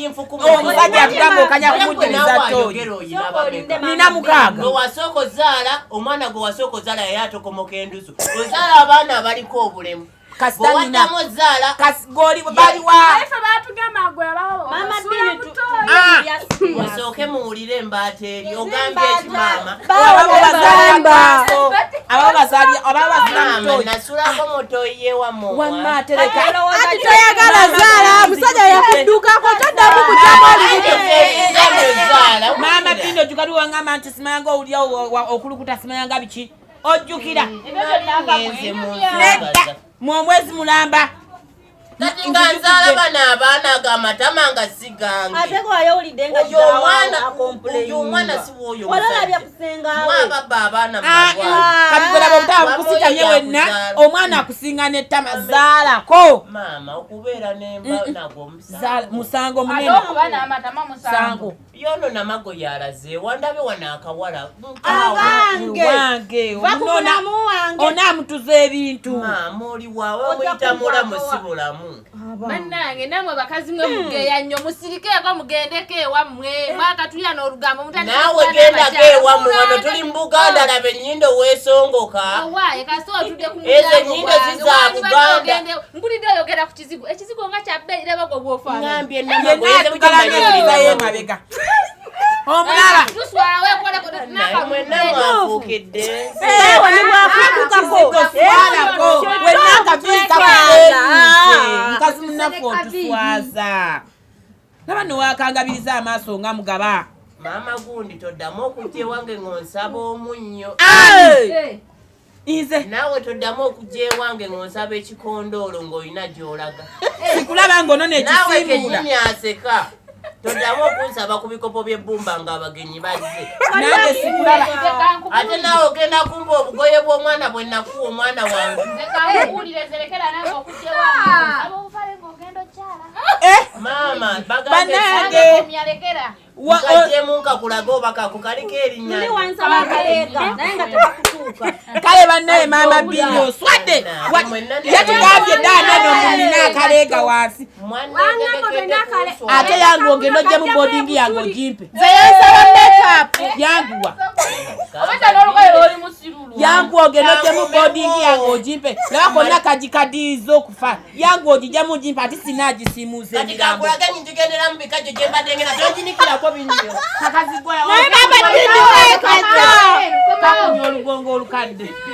Omusajja atugamba okanya kumujjuliza ttooyi. Nina 6. Gwe wasooka ozaala, omwana gwe wasooka ozaala yali atokomoka endusu. Ozaala abaana abaliko obulemu. Kasita nina Bwewaddamu ozaala goli baliwa. Naye ffe baatugamba gwe abawo Mama osula Bini mu tu- ttooyi. Ah! Musooke muwulire embaata eri ogambye eki maama? Ababo bazaala Bagamba. kaaso. Ababo bazaala, ababo basula mu Maama, ttooyi. nasulako mu ttooyi yewamu. Wamma atereka. Ati toyagala zaala, musajja yakuddukako, toddamu kugyamu olubuto. Maama Bini, ojjuka luwaŋŋamba nti simanyanga owulira okulukuta, simanyanga biki, ojjukira? Nedda, mu omwezi mulamba. Kati nga nzaala bano abaana agamatama nga si gange. Ate gwayowulidde nga Oyo omwana, oyo omwana si woyo. Walalabya kusengawe. Mwababba abaana mu Ah, malwaliro. kati gwelaba obutaba bukusitamye wenna, omwana akusinga n'ettama. Zaalako. Maama, okubeera nemba nagwo Zaala- musango. Musango Ate munene. okuba n'amatama musango? Musango. Yono namago yalaze wandabe wano akawala. Abange. Wange. Va ku mulamu wange. Onaamutuza ebintu. Maama, oli waawe Ojja omuyita mulamu, kukwata si wa- bulamu. Bannange, nammwe bakazi mwe mugeya nnyo. Musirikeeko, mugendeko ewammwe. Mwakatulya n'olugambo, mutandika Naawe okuba gendako n'abakyala. ewammwe. Wano tuli mu Buganda, laba ennyindo weesongoka. Owaaye, kasita otudde ku Ezo mulyango ennyindo gwange, si za wandibadde Buganda. Mpulidde oyogera ku kizigo, ekizigo nga kya bbeeyi, raba gwe bw'ofaanana. Ŋambye namago. Yenna atugalamirizayo emabega, omulaba. Tuswala, weekoleko. Naye mwenna mwafuukidde. Ewe ne bwakuddukako. Swalako wenna, akaviiri kakuseemuuse. Mukazi munnaffe, otuswaza. Laba nowakangabiriza amaaso nga mugaba. Maama gundi, toddamu okujja ewange ng'onsaba omunnyo. Nze? Naawe toddamu okujja ewange ng'onsaba ekikondoolo ng'olina gy'olaga. Sikulaba ng'ono Naawe nekisiimuula. kennyini aseka, toddamu okunsaba ku bikopo by'ebbumba ng'abagenyi bazze. Nange sikulaba. Ate naawe ogenda kumba obugoye bw'omwana bwe nakuwa omwana wange. Nze kankubuulire, zerekera nange okujja ewange aba obupale ng'ogenda okyala. Eh, Maama, bagambye. Bannange. Komyalekera. Nkajjemu nkakulaga oba kako kaliko erinnya. Luli wansaba akaleega naye nga tebakutuuka. Kale bannaye, maama Bini oswadde. Yatugambye daana nomunina akaleega wansi. Ate yange ogenda ojjemu boarding yange ogimpe. Nze yansaba makeup. Yanguwa. Obeta n'olugoye lw'oli musirulu. Yanguwa, ogenda ojjemu boarding yange ogimpe. Laba konna kagikaddiyiza okufa. Yanguwa ogijjemu ogimpe, ate sinaagisiimuuza Kati emirambo. kankulaga njigendera mu bikajjo gye mbadde ngenda, tonjinikirako binnyo. Kakazi gwe. Naye Baba Bini weekaza. Kakunya olugongo olukadde.